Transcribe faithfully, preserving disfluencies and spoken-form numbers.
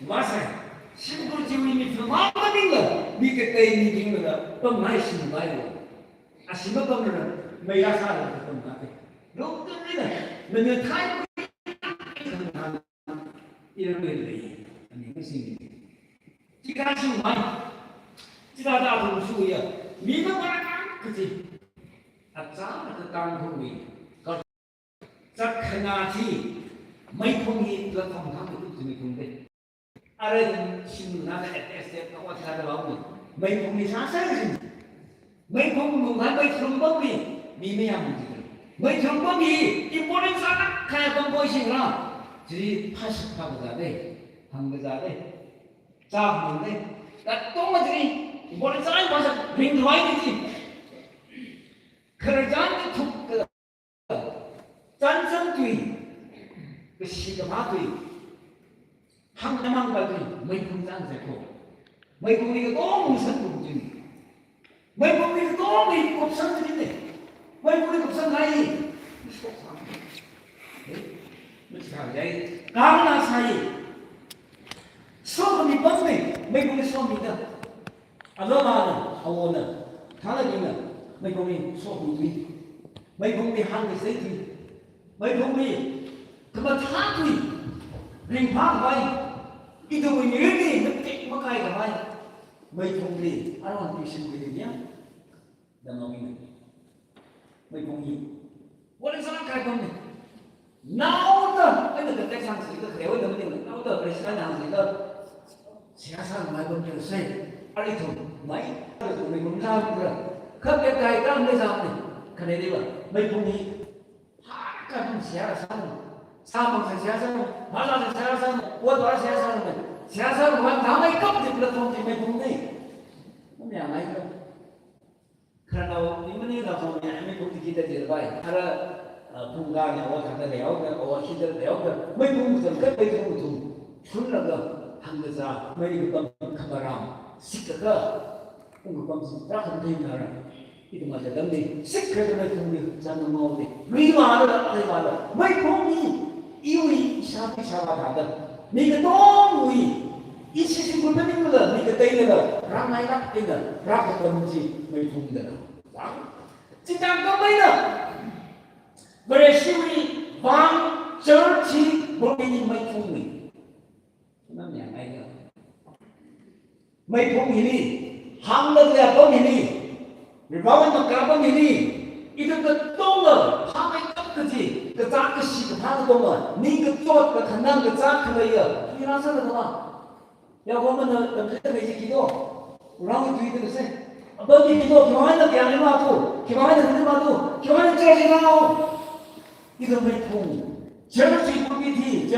Masai, shimkhur chiwui mithumma maningla, mi katei mi dinglala, pamngai shimkhur. Ashimkhur pamna, meiya sāla pamngai. Lungtun nina, nana thai, ira mei lei, ani masing. Chika shimkhur, chithāda athum shuiya, mi mama kaji. Achāna kakang khongwui, ka Chak khana chi, meiphung hi platform thang hi tu chi meiphung de. Are shim na ka at step ka wat ka da lau ni. Meiphung hi sāsā rin. Meiphung mung han meithurumpam hi, mi mayam chi. Meithurumpam hi, important sākahai pam poi shingra. Chi phashak phakazā de, hāngkazā de. Chāmang de. Katonga chi, important sākahai phashak ringluihaini chi. Khararchan kathuk ka Chānchān tui, kashi kama tui, hāngda mangda tui, meiphung chānchān ko. Meiphungli katong mungsan kum tui. Meiphungli katongli kupsang tui ne. Meiphungli kupsanghai. Eh, machikhangai. Kangna sai. Sokhami pam ne, meiphungli somi da. Alomana, awona, thalakina, meiphungli somi tui. Meiphungli hāngkasei tui. Meiphungli khamathā tui. Ringphākhavai. Ithumwui mirinli matek makaikhavai. Meiphungli, aruihon tui shimkhur tui ya. Dam lo mi. Meiphung hi. Wala sāla kai pam ne. Naoda, ai da kai sang si ka, kare wala mi ne. Naoda president hāng si ka. Siyasa mai pam ne sai. Ari thum, mai. Ari thum meiphung na pura. Kha kai kai kam ne sa ne. Kare ne ba. Meiphung hi. Ha, kai pam siyasa. Sāmang sa siyasa. Hala sa siyasa. Wat wa siyasa. Siyasa wa ta mai kap de platform de meiphung ne. Mami ya mai ka. Khararnao, ni mani na phone ya, mi phone ki ta jir bai. Ara, ah, phone ga na wa khata leo ga, wa khita leo ga. Meiphung zang ka, meiphung thum. Khunlaga, hāngkazā, mei ka pam khamaram. Sik ka, ung ka pam sik, ra khan thei na ra. Ithum ma jadam ni, sik ka meiphung ni, zang na mau ni. Ri ma la, ri ma la. Meiphung ni, iwui, isha, isha wa thāda. Mi katongwui, ishi shimkhur maningla, mi kateilala, rāngailāk eina, rākapam chi meiphung da na. Chitang kapaina, Vareshiwui vang church hi bumi ni meiphung ni. Nam yang ai na. Meiphung hili, hāngda kaya pam hili, revival maka pam hili, ithum katonga, hāngngai kap kaji, kazā kashi kaphā katonga, ning kachot kakhanang kazā khaleiya, ina sāda kama. Ya ko mana, tamkha tamkha ji kido, rang tui tui se. Apa ji kido, khiwuivang eina kayāng ni matu, khiwuivang eina ni matu, khiwuivang eina church ni matu. Ithum meiphung, church hi pulpit hi,